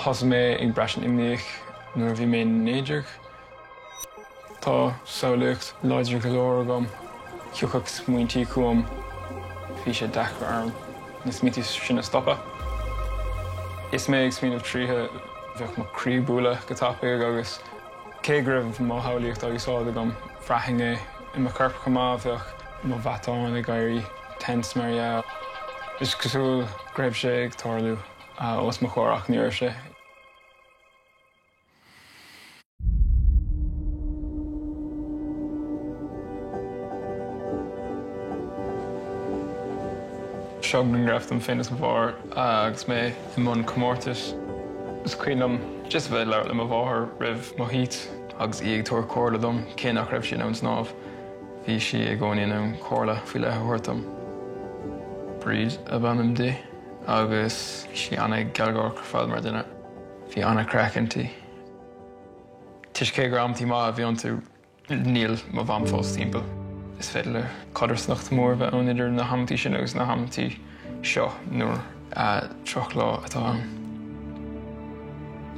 Thosaigh mé ag braistint imníoch nuair a bhí mé 19. Tá samhlaíocht láidir go leor agam. Thiocfadh smaointí chugam. Bhí sé deacair orm na smaointí sin a stopadh. Is mé ag smaoineamh tríothu, bheadh mo chroí ag bualadh go tapaidh agus cé go raibh mo shamhlaíocht á úsáid agam, bhraithfinn é i mo chorp chomh maith, bheadh mo mhatáin ag éirí tense mar dhea. Is cosúil go raibh sé ag tarlú os mo chomhair ach ní raibh sé. Seo grianghraf dom féin is mo mháthair agus mé i mbun comórtais. Is cuimhin liom just a bheith ag labhairt le mo mháthair roimh mo heat agus í ag tabhairt comhairle dom, cé nach raibh sí in ann snámh, bhí sí i gcónaí in ann comhairle faoi leith a thabhairt dom. Bríd ab ainm di agus bhí sí an-ghealgháireach ar fad mar dhuine. Bhí an-chraic inti. Toisc cé gur amantaí maith a bhí iontu, níl mo mham fós timpeall. Is féidir le codarsnacht mór a bheith ann idir na hamantaí sin agus na hamantaí seo nuair drochlá atá ann.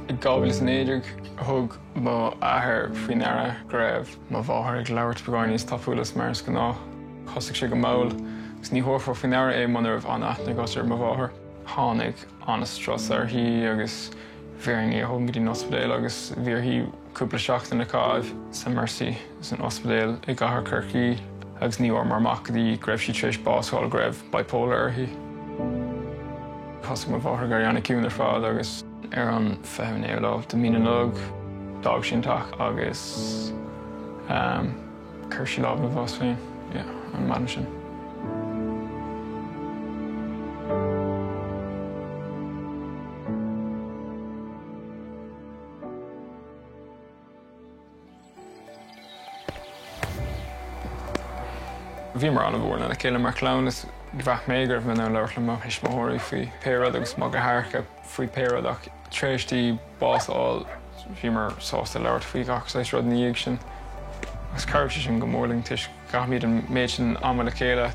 I 2019, thug mo athair faoi ndeara go raibh mo mháthair ag labhairt beagán níos tapúla is mar is gnáth. Thosaigh sé go mall agus ní thabharfá faoi ndeara é muna raibh an-aithne agat ar mo mháthair. Tháinig an-strus uirthi agus bhí orainn í a thógaint go dtí an ospidéal agus bhí uirthi cúpla seachtain a chaitheamh sa Mercy san ospidéal i gcathair Chorcaí agus ní bhfuaireamar amach go dtí go raibh sí tar éis bás a fháil go raibh bipolar uirthi. Thosaigh mo mháthair ag éirí an-chiúin ar fad agus ar an 29ú lá de mhí na Nollag d'fhág sí an teach agus chuir sí lámh ina bhás féin, yeah, an maidin sin. Bhíomar an-mhór lena chéile mar chlann is bhraith mé go raibh mé in ann labhairt le mo thuismitheoirí faoi pé rud agus mo dheartháireacha faoi pé rud ach tar éis di bás a fháil bhíomar sásta labhairt faoi gach saghas rud ina dhiaidh sin agus chabhraigh sé sin go mór linn toisc go gcaithimid an méid sin ama le chéile.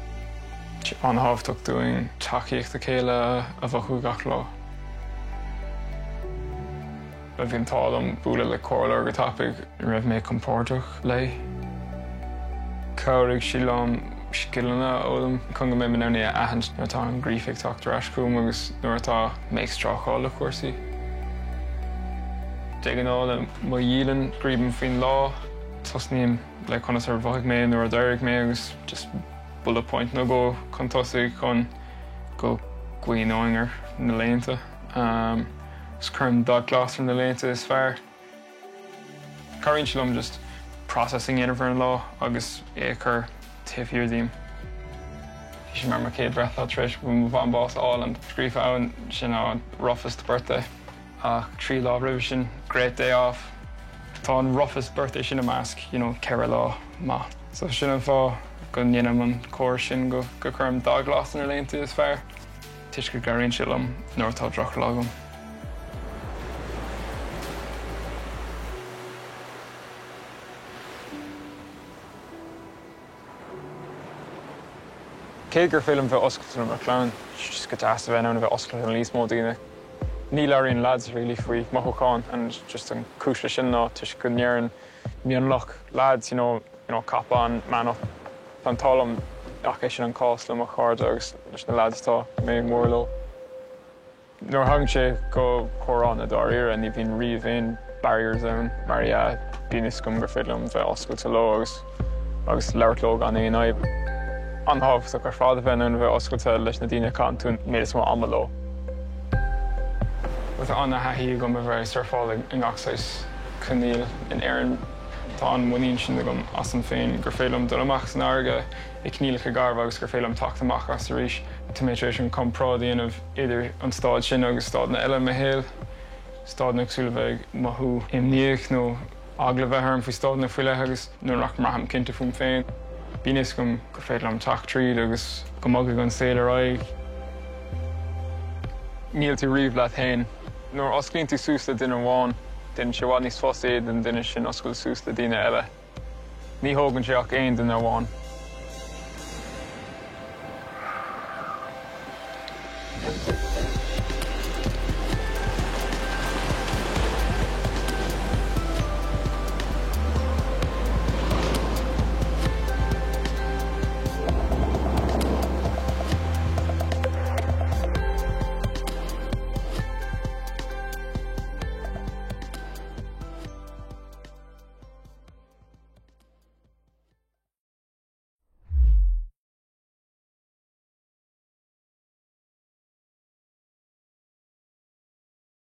An-thábhachtach dúinn tacaíocht a chéile a mhothú gach lá. Bhí an t-ádh liom bualadh le comhairleoir go tapaidh. Ní raibh mé compordach léi. Chabhraigh sí liom scileanna a fhoghlaim chun go mbeidh mé in ann é a aithint nuair atá an grief ag teacht ar ais chugam agus nuair atá mé ag streachailt le cúrsaí. De ghnáth le mo dhialann, scríobhaim faoin lá, tosnaím le conas ar mhothaigh mé nuair a d'éirigh mé agus just bullet point nó dhó chun tosaigh chun go gcuimhneoinn ar na laethanta. Agus cuirim dath glas ar na laethanta is fearr. Cabhraíonn sé liom just processing a dhéanamh ar an lá agus é a chur taobh thiar díom. Bhí sé mar mo chéad bhreithlá tar éis mo mham bás a fháil and scríofa ann sin á roughest birthday ach 3 lá roimhe sin great day off. Tá an roughest birthday sin i measc you know 4 lá maith. So sin an fáth go ndéanaim an córas sin go go cuirim dath glas ar na laethanta is fearr. Toisc go gcabhraíonn sé liom nuair atá drochlá agam. Cé gur féidir liom bheith oscailte le mo chlann, just go deas a bheith in ann a bheith oscailte le níos mó daoine. Ní labhraíonn lads really faoi mothúcháin and just an cúis leis sin ná toisc go ndeireann mionlach lads you know, you know cop on, man up. Tá an t-ádh liom nach é sin an cás le mo chairde agus leis na lads atá mé mór leo. Nuair a thagann sé go comhrá dáiríre ní bhíonn riamh aon barriers ann mar yeah bíonn fhios agam gur féidir liom bheith oscailte leo agus agus labhairt leo gan aon fhadhb. An-tábhachtach ar fad a bheith in ann a bheith oscailte leis na daoine a chaitheann tú an méid is mó ama leo. Tá an-thaithí agam a bheith ag surfáil i ngach saghas coinníoll in Éirinn. Tá an muinín sin agam asam féin gur féidir liom dul amach san fharraige i gcoinníollacha garbha agus gur féidir liom teacht amach as arís. Tá mé tar éis an comparáid a dhéanamh idir an staid sin agus staideanna eile i mo shaol, staideanna cosúil le bheith ag mothú imníoch nó eagla bheith orm faoi staideanna faoi leith agus nuair nach mbraithim cinnte fúm féin, bíonn fhios agam gur féidir liom teacht tríd agus go mbogfaidh an saol ar aghaidh. Níl tú riamh leat féin. Nuair a osclaíonn tú suas le duine amháin, déanann sé i bhfad níos fusa don duine sin oscailt suas le daoine eile. Ní thógann sé ach aon duine amháin.